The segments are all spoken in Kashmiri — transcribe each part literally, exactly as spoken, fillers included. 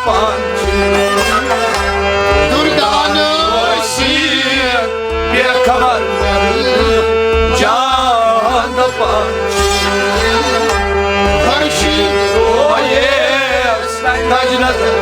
پانچ۔ دردان ٲسی بے خبر جان پانچ۔ خورشید رویس تج نظر۔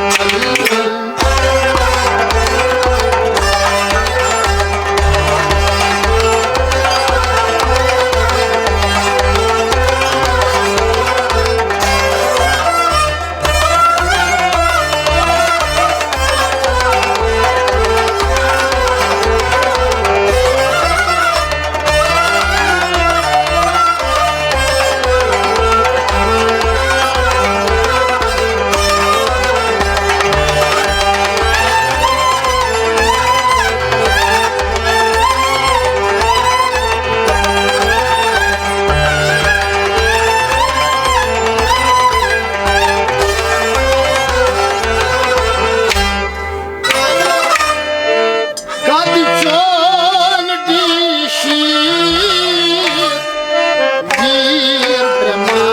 قد چون ڈیشی ویر برہما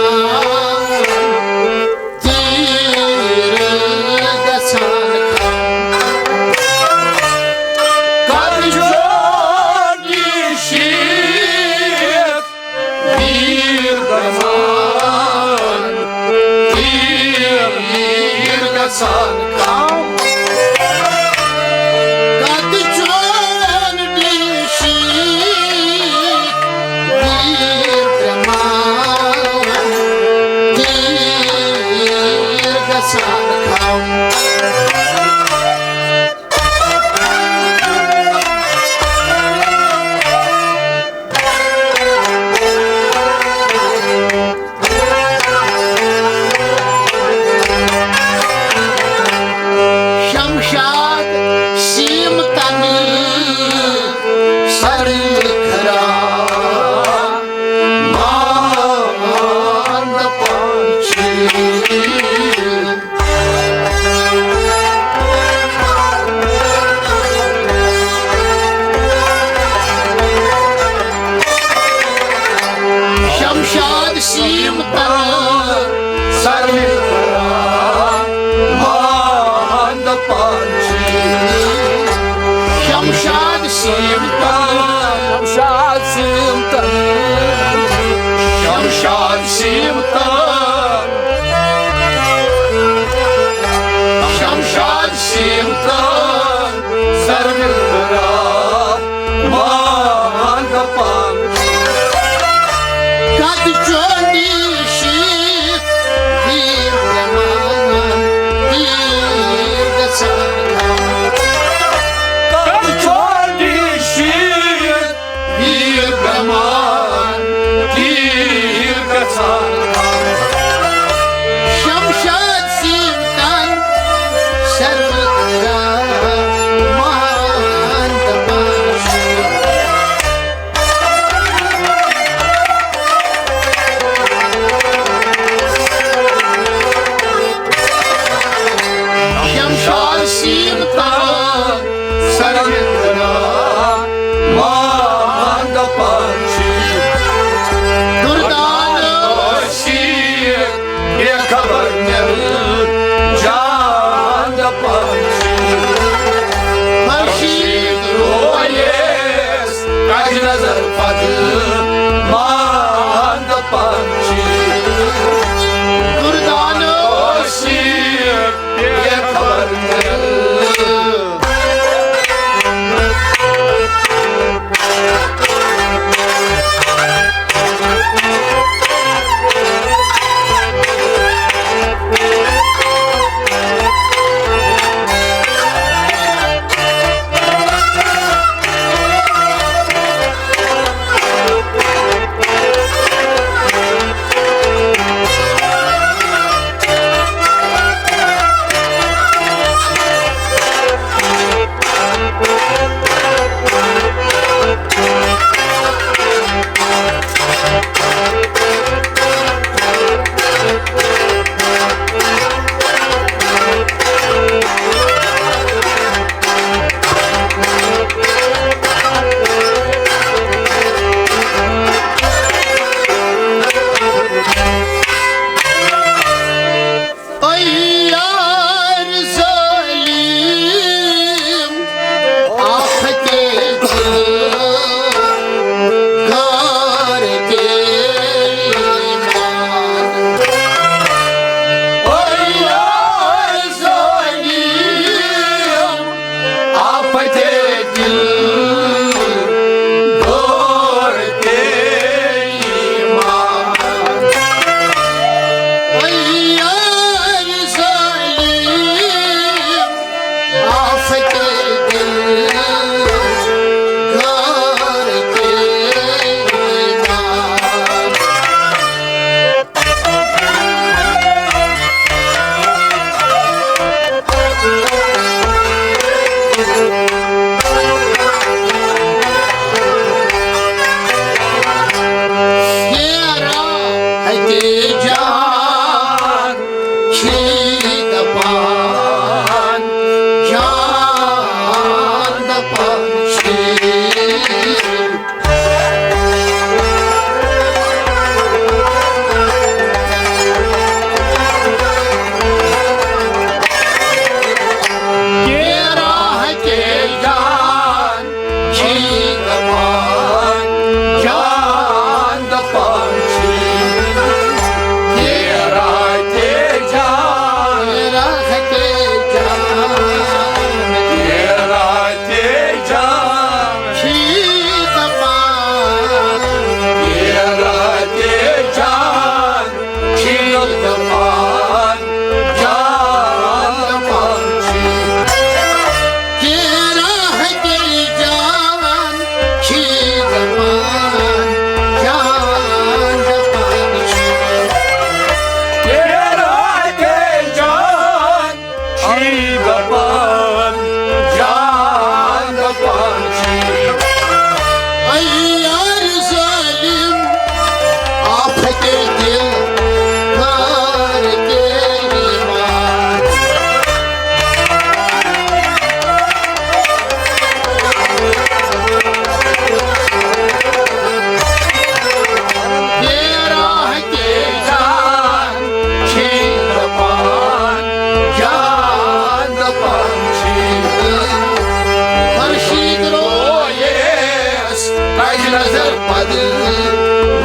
تیر گژھان کم۔ قد چون ڈیشی ویر گژھان، ویر گژھان کم۔ قد چون ڈیشی ویر برہمان، ویر گژھان کم۔ شمشاد سیم تن سر کھرا ماند پانچھی۔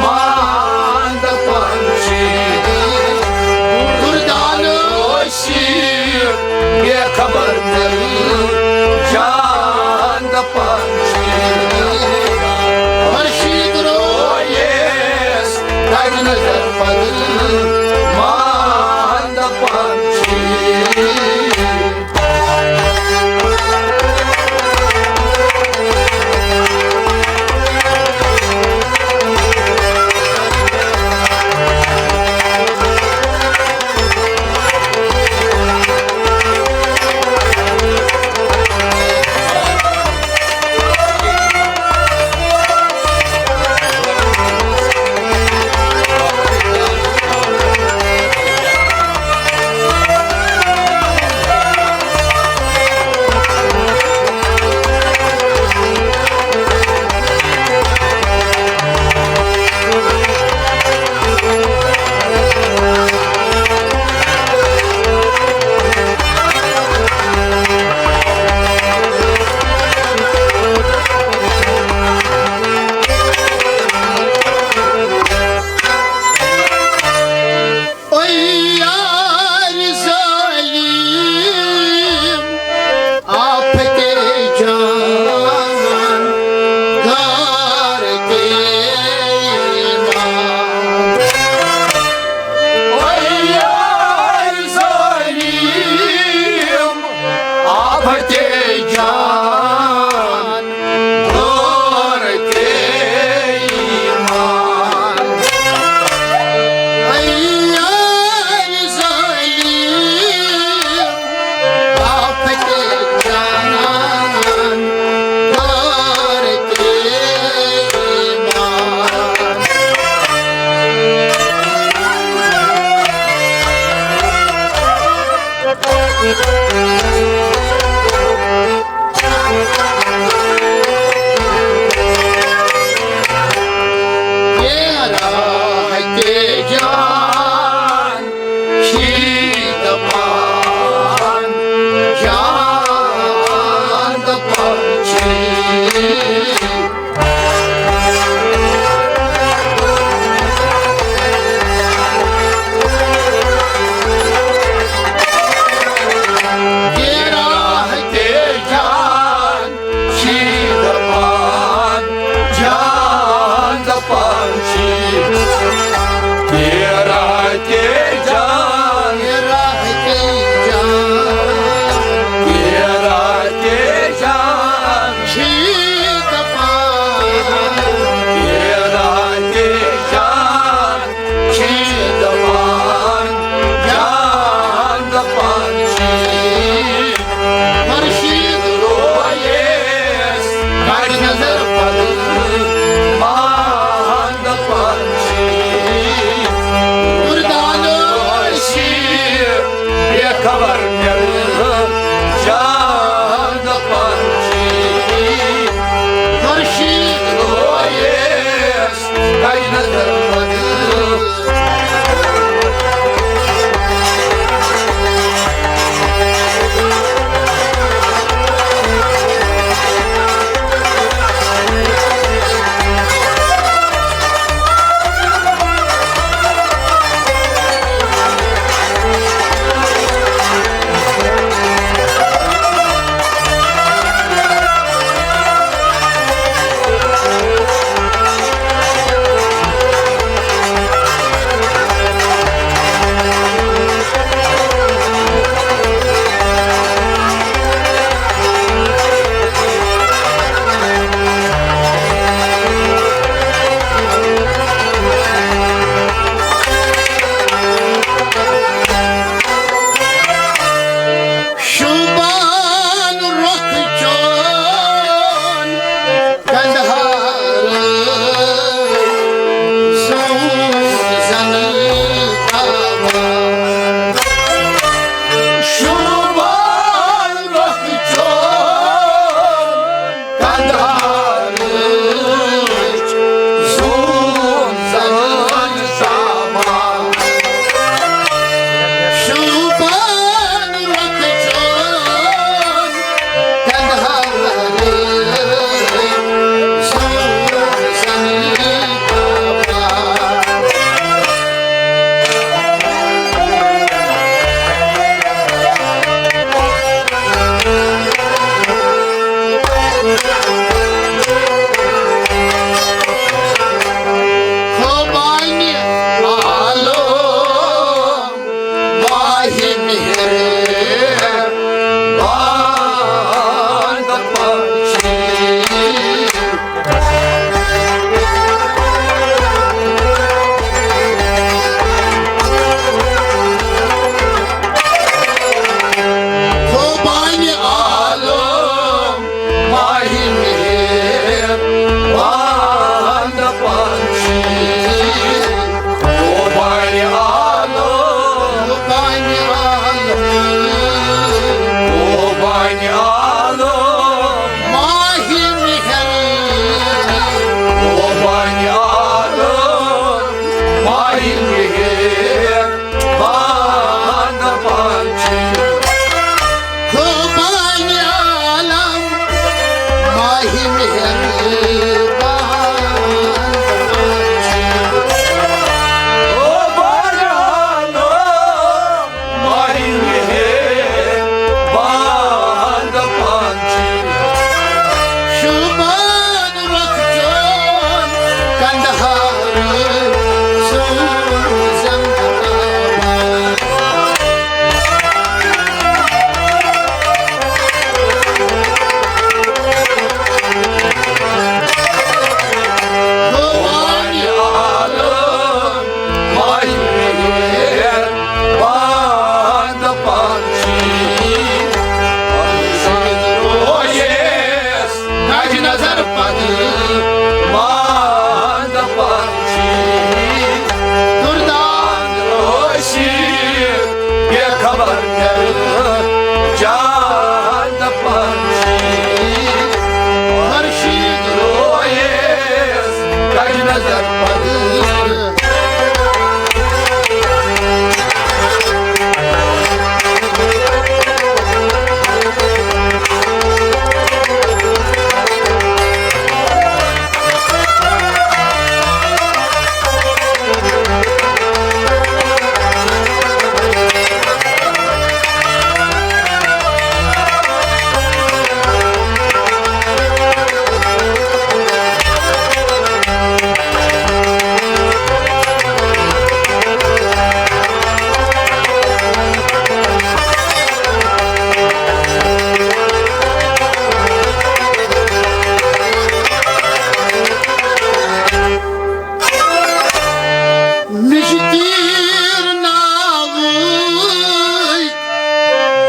مان دپان چھی، دردانہٕ ٲسی بے خبر مےٚ جان دپان چھی۔ خورشید رویس تگہِ نظر بدل، مان دپان چھی۔ اے یار ظالم، آفتے جان، غار کے ایمان۔ اے یار ظالم، آفتے جان، غار کے ایمان۔ اے یار ظالم، آفتے جان، غار کے ایمان۔ تیرا کے جان شید مان، جان دپان چھی۔ تیرا کے جان شید مان، جان دپان چھی۔ تیرا کے جان، تیرا کے جان، تیرا کے جان شید مان، تیرا کے جان شید مان، جان دپان چھی۔ خورشید رویس کڑ نظر بدل، مان دپان چھی۔ دردانہٕ ٲسی بے خبر مےٚ جان دپان چھی۔ خورشید رویس کڑ نظر بدل۔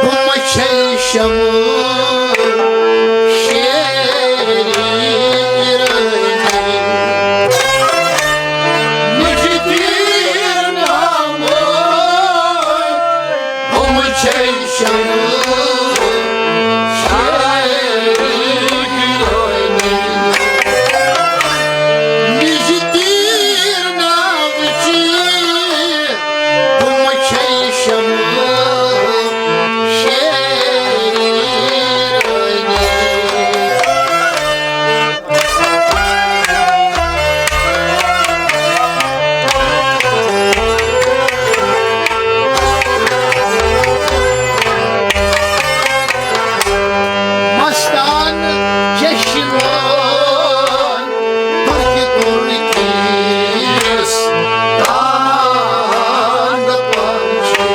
ہُم چھے شمع شیرِ ایرانی۔ مِٹہِ تیٖر نامو، ہُم چھے شمع شیرِ ایرانی۔ مِٹہِ تیٖر نامچی، ہُم چھے شمع شیرِ ایرانی۔ مستان چشمہٕ تُرکہِ تُرکِس تانٛگہٕ پنچھی۔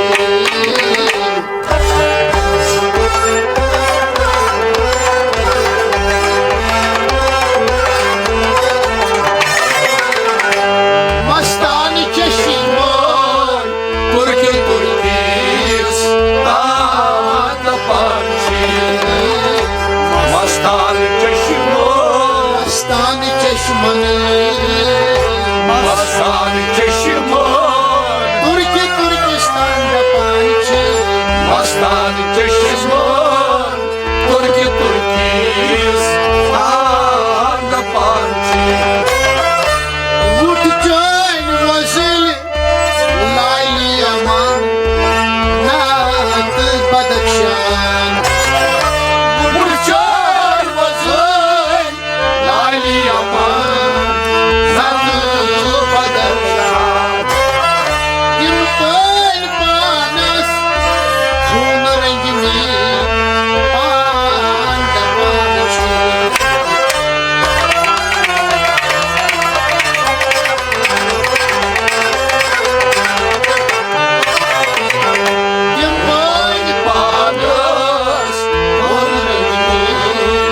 مستان چشمہٕ تُرکہِ تُرکِس تانٛگہٕ پنچھی۔ مستان چشمہٕ، مستان چشمہٕ، مستان چشمہٕ، تُرکہِ تُرکِس تانٛگہٕ پنچھی۔ مستان چشمہٕ، تُرکہِ تُرکِس تانٛگہٕ پنچھی۔ وُٹھ چٲنۍ وۄزٕلۍ لالہِ یمن، ناتہٕ بدخشان۔ وُٹھ چٲنۍ وۄزٕلۍ لالہِ یمن، ناتہٕ بدخشان۔ تِم پٲلۍ پانس خوٗن رنٛگۍ مےٚ پان تہٕ پانس۔ تِم پٲلۍ پانس خوٗن رنٛگۍ مےٚ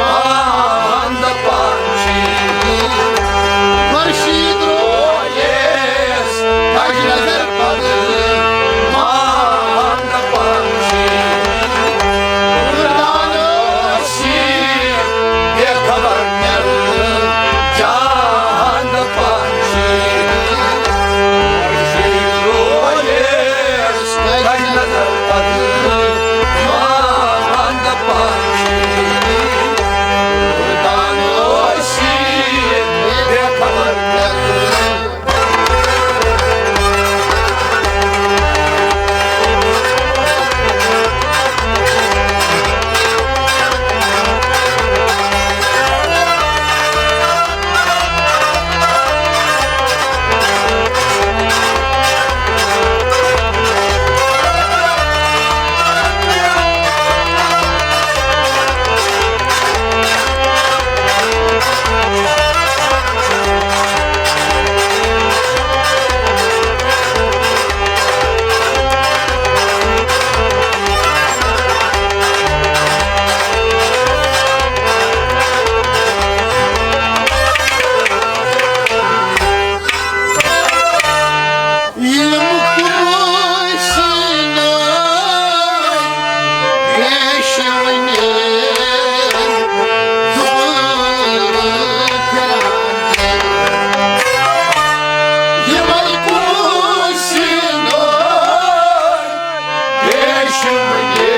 پان تہٕ پانس۔ خورشید رویس تج نظر پد مان پنچھی۔ مردان ٲسی بے خبر مٮ۪ل جان پنچھی۔ خورشید رویس تج نظر پد مان پنچھی۔ مردان ٲسی بے خبر مٮ۪ل یِم کُمٲسۍ نٲوۍ پیشوٕنۍ دُبارٕ پھِران۔ یِمَے کُمٲسۍ نٲوۍ پیشوٕنۍ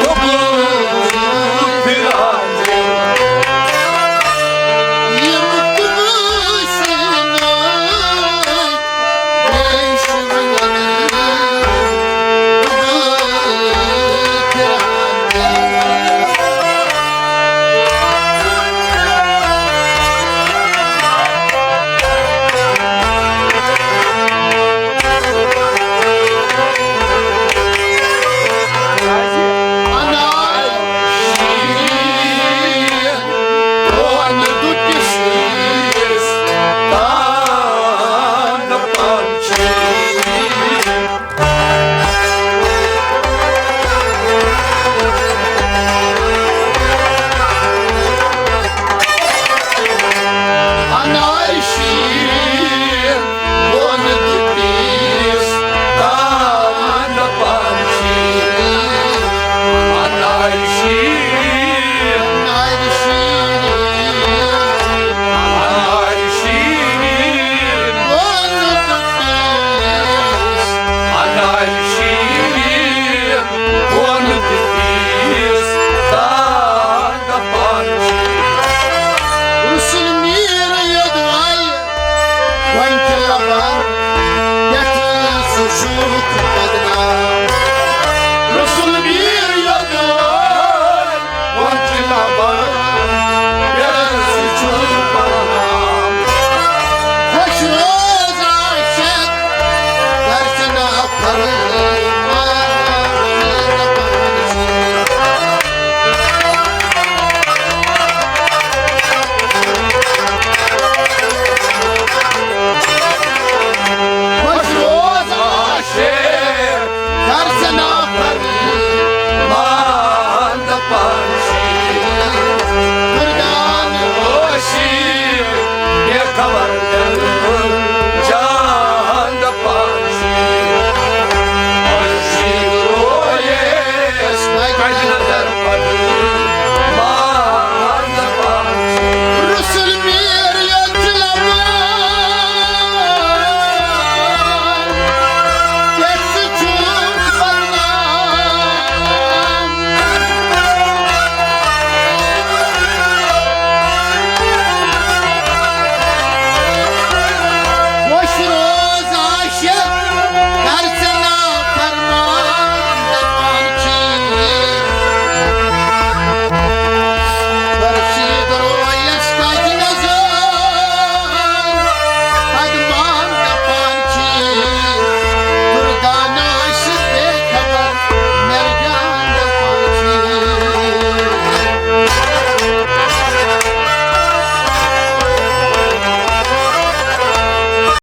دُبارٕ